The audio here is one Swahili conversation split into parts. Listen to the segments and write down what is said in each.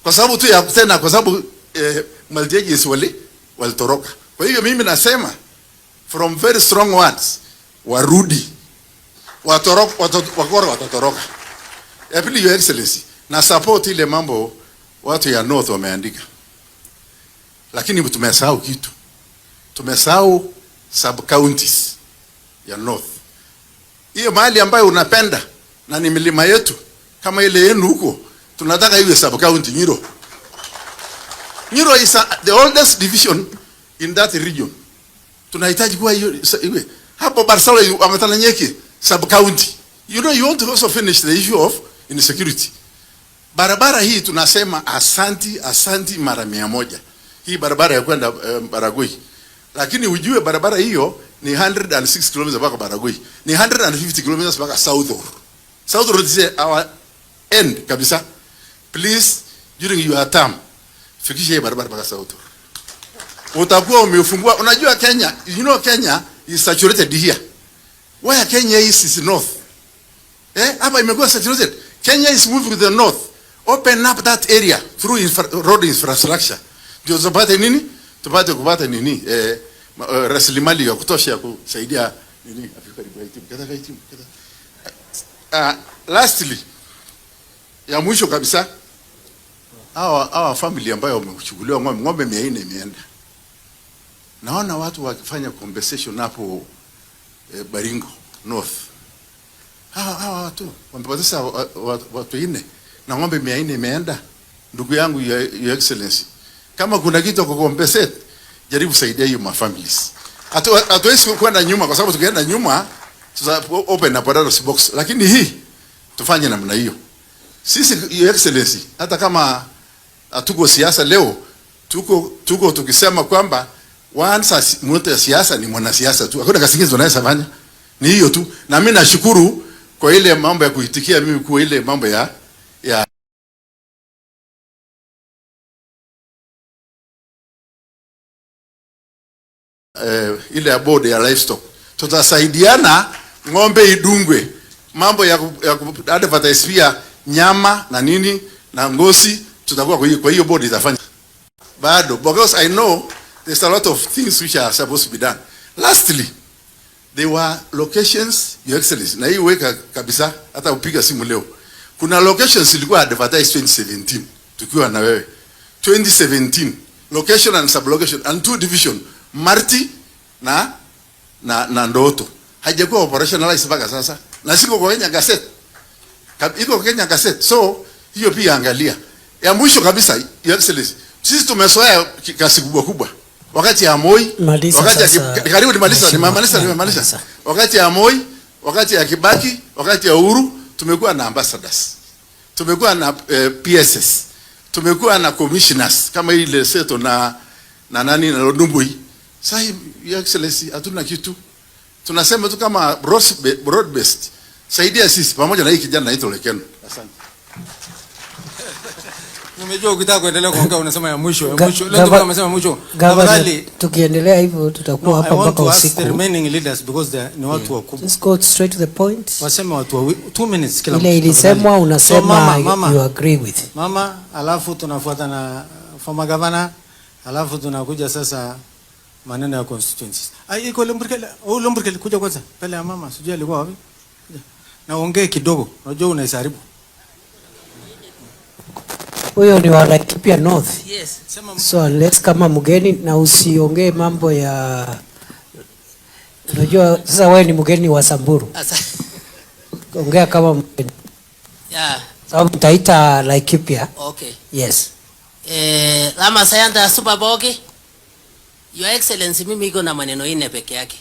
Kwa sababu tu ya tena, kwa sababu multi agency walitoroka. Kwa hivyo mimi nasema from very strong words, warudi. Watoroka, wakora watatoroka. Ya pili, Your Excellency, na support ile mambo watu ya North wameandika. Lakini tumesahau kitu. Tumesahau sub counties ya North. Hiyo mahali ambayo unapenda na ni milima yetu kama ile yenu huko, tunataka iwe sub county Nyiro. Nyiro is the oldest division in that region. Tunahitaji kuwa hiyo iwe. Hapo Barsaloi Amatalanyeke sub county. You know, you want to also finish the issue of insecurity. Barabara hii tunasema asanti, asanti mara 100. Hii barabara ya kwenda Baragoi. Lakini ujue barabara hiyo ni 106 kilometers mpaka Baragoi. Ni 150 kilometers mpaka South Horr. South Horr is our end kabisa. Please, during your term, fikisha hii barabara mpaka South Horr. Utakuwa umefungua. Unajua Kenya, you know Kenya is saturated here. Where Kenya is north. Hapa imekuwa saturated. Kenya is moving to the north. Open up that area through road infrastructure. Ndio tupate nini? Tupate kupata nini? Rasilimali ya kutosha ya kusaidia nini? Afrika kata kata. Lastly, ya mwisho kabisa, hawa family ambayo wamechukuliwa ng'ombe 400 imeenda. Naona watu wakifanya compensation hapo Baringo North. Hawa watu wamepoteza watu 4 na ng'ombe 400 imeenda. Ndugu yangu, Your Excellency, kama kuna kitu kwa compensate, jaribu saidia hiyo mafamilies. Hatuwezi kwenda nyuma, kwa sababu tukienda nyuma tuta open up another box, lakini hii tufanye namna hiyo. Sisi, Your Excellency, hata kama hatuko siasa leo, tuko tukisema kwamba once mtu ya siasa ni mwanasiasa tu. Hakuna kazi nyingine tunaweza fanya. Ni hiyo tu. Na mimi nashukuru kwa ile mambo ya kuitikia mimi kwa ile mambo ya ile ya board ya livestock. Tutasaidiana ng'ombe idungwe. Mambo ya advertise pia nyama na nini na ngozi, tutakuwa kwa hiyo board itafanya. Bado, because I know there's a lot of things which are supposed to be done. Lastly, there were locations, Your Excellency, na hii weka kabisa, hata upiga simu leo. Kuna locations zilikuwa advertised 2017 tukiwa na wewe. 2017 location and sublocation and 2 division, Marti na Ndoto. Haijakuwa operationalized mpaka sasa. Na siko kwa Kenya Gazette. Iko Kenya Gazette. So hiyo pia angalia. Ya mwisho kabisa, Your Excellency, sisi tumezoea kazi kubwa kubwa. Wakati ya Moi, Maliza wakati ya sasa, karibu nimaliza, Mheshimiwa. nimemaliza, nimemaliza. Maliza. Wakati ya Moi, wakati ya Kibaki, wakati ya Uhuru, tumekuwa na ambassadors. Tumekuwa na PSS. Tumekuwa na commissioners kama ile Seto na nani na Londumbui. Sasa Your Excellency, hatuna kitu. Tunasema tu kama broad based. Saidia sisi pamoja na hii kijana anaitwa Lekeno. Asante. Nimejua ukitaka kuendelea kuongea unasema ya mwisho, ya mwisho. Leo tumesema mwisho. Gavana, Tafadhali. tukiendelea hivyo tutakuwa No, hapa I want mpaka to ask the usiku. remaining leaders because they ni watu wakubwa. Just go straight to the point. Waseme watu wa 2 minutes kila Ile mtu. ilisemwa Tafadhali. unasema So, mama, you agree with. Mama, alafu tunafuata na former governor, alafu tunakuja sasa maneno ya constituencies. Ai, iko Lemburkele. Oh, Lemburkele kuja kwanza. Pele ya mama, sijui alikuwa wapi. Kuja. Na ongee kidogo. Unajua unaisaribu. Huyo ni wa Laikipia North. Yes. Sema So unless kama mgeni na usiongee mambo ya, unajua sasa wewe ni mgeni wa Samburu. Asa. Ongea kama mgeni. Yeah. Sababu nitaita Laikipia. Okay. Yes. Lama Sayanda Superbogi. Your Excellency, mimi iko na maneno 4 peke yake.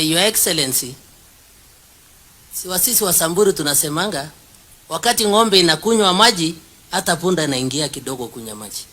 Your Excellency, sisi wa Samburu tunasemanga wakati ng'ombe inakunywa maji hata punda inaingia kidogo kunywa maji.